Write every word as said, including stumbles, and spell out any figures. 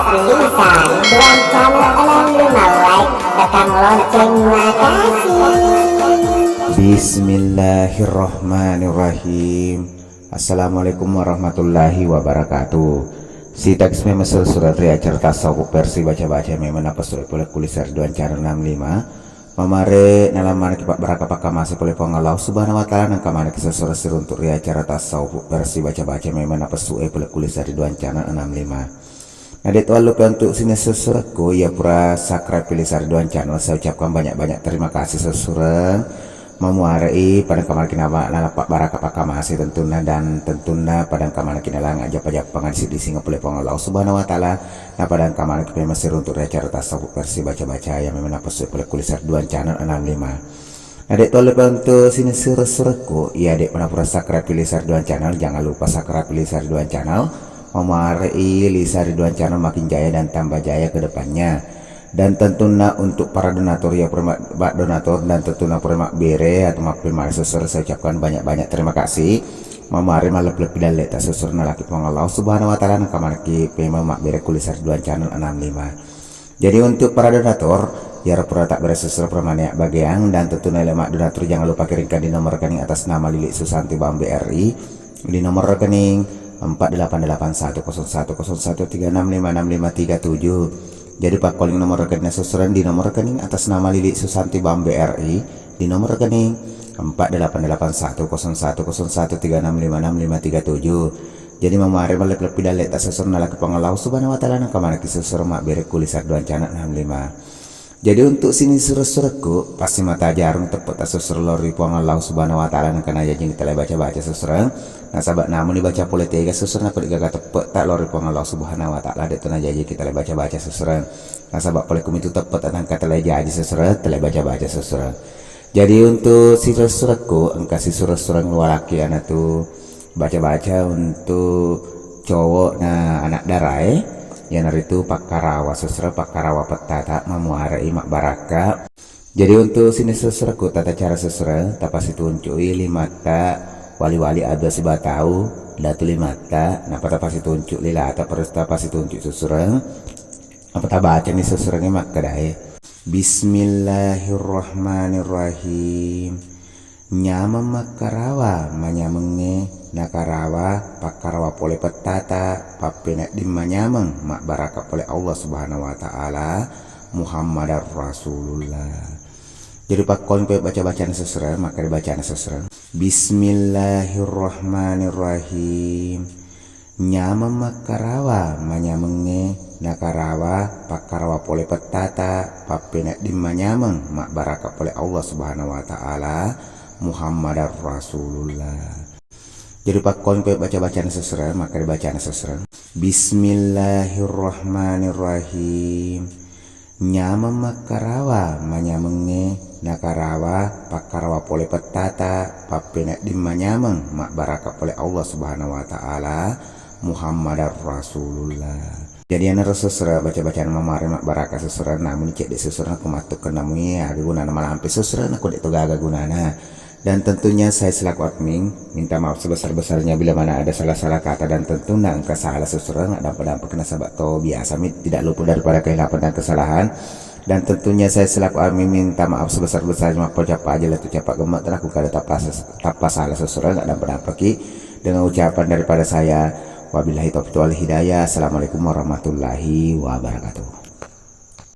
Lisa Ridwan Channel enam lima, like, tekan lonceng. Makasih. Bismillahirrahmanirrahim. Assalamualaikum warahmatullahi wabarakatuh. Sitagisme mesel surat ri acara tasawuf versi baca-baca memang napessu pole ku Lisa Ridwan Channel enam lima. Mamare nalammanaki pabbaraka pakkamase pole Puang Allah Subhanahu wa Ta'ala, nengka maneki sessureng siruntu ri acara tasawuf versi baca-baca memang napessu pole ku Lisa Ridwan Channel enam lima. Na de' to allupa untuk sining sessurekku, iya pura subscribe Lisa Ridwan Channel, saya ucapkan banyak-banyak terima kasih sessureng. Mamuarei padang kamaraki naba nalappa baraka pakkamase tentunna, dan tentunna padang kamaraki nalanga jappa-jappang disi-dising pole Puang Allah Subhanahu wa Ta'ala. Na padang kamaraki pemesir untuk ri acara tasawuf versi baca-baca yang memang napessu pole ku Lisa Ridwan Channel enam lima. Na de' to allupa untuk sining sessurekku, iya de' pura subscribe Lisa Ridwan Channel, jangan lupa subscribe Lisa Ridwan Channel. Mamuarei Lisa Ridwan Channel makin jaya dan tambah jaya ke depannya. Dan tentunna untuk para donatur ya, pura ma-, donatur dan tentunna pura mabbere atau mappemale sessureng, saya ucapkan banyak-banyak terima kasih. Mamuarei malleppi-leppi dalleta sessureng nalaki Puang Allah Subhanahu wa Ta'ala, nengka maneki pemeng mabbere ku Lisa Ridwan Channel enam lima. Jadi untuk para donatur, iyaro pura tabbere sessureng pura manea bagiang, dan tentunna le maddonatur jangan lupa kirimkan di nomor rekening atas nama Lili Susanti Bambe R I, di nomor rekening empat delapan delapan satu kosong satu kosong satu tiga enam lima enam lima tiga tujuh. Jadi pakkoling nomor rekening sessureng di nomor rekening atas nama Lili Susanti Bambe R I, di nomor rekening empat delapan delapan satu kosong satu kosong satu tiga enam lima enam lima tiga tujuh. Jadi mamuarei malleppi-leppi dalleta sessureng nalaki Puang Allah Subhanahu wa Ta'ala, nengka maneki sessureng mabbere ku Lisa Ridwan Channel enam lima. Jadi untuk sining sessurekku, pasti mata jarung teppeta sessureng lao ri Puang Allah Subhanahu wa Ta'ala, nengka najajiki tala baca-baca sessureng. Nasaba namuni baca pole tega sessureng, nako de' gaga teppeta lao ri Puang Allah Subhanahu wa Ta'ala, de' to najajiki tala baca-baca sessureng. Nasaba pole kumitu teppeta nengka tala jaji sessureng, tala baca-baca sessureng. Jadi untuk sessurekku, engka sessureng-sureng lualaki anatu baca-baca untuk cowok na anak darae, iyanaritu pakkarawa sessureng, pakkarawa pettata, mamuarei mabbarakka. Jadi untuk sining sessurekku tata cara sessureng, tapasituncu'i limatta wali-wali adua sibatau, datu limatta, nappa tapasituncu' lilata, terus tapasituncu' sessureng. Apa tabacani sessurengnge makkedae, Bismillahirrahmanirrahim. Nyameng makkarawa manyamengnge nakarawa pakkarawa pole pettata, pappenedding manyameng mabbaraka pole Allah Subhanahu wa Ta'ala, Muhammadar Rasulullah. Jadi pakkoling pe baca-bacana sessureng, makkeda bacana sessureng. Bismillahirrahmanirrahim. Nyameng makkarawa manyamengnge nakarawa pakkarawa pole pettata, pappenedding manyameng mabbaraka pole Allah Subhanahu wa Ta'ala, Muhammadar Rasulullah. Jadi pakkoling pe baca-bacana sessureng, makkeda bacana sessureng. Bismillahirrahmanirrahim. Nyameng makkarawa manyamengnge nakarawa pakkarawa pole pettata, pappenedding manyameng mabbaraka pole Allah Subhanahu wa Ta'ala, Muhammadar Rasulullah. Jadi anaro sessureng baca-bacana mamuarei mabbaraka sessureng, namuni cedde' sessureng ko mattukkenna mui aga gunana malampe sessureng nako de' to gaga gunana. Dan tentunya saya selaku admin minta maaf sebesar-besarnya bila mana ada salah-salah kata, dan tentunya engka salah sessureng, dampeng-dampeng nasaba to biasa mi tidak luput daripada kehilapan dan kesalahan. Dan tentunya saya selaku admin minta maaf sebesar-besarnya, mappacappa aja lettu cappa gemma, tenakku kada tappa ses-, tappa salah sessureng, dampeng-dampengki dengan ucapan daripada saya. Wabillahi taufiq wal hidayah. Assalamualaikum warahmatullahi wabarakatuh.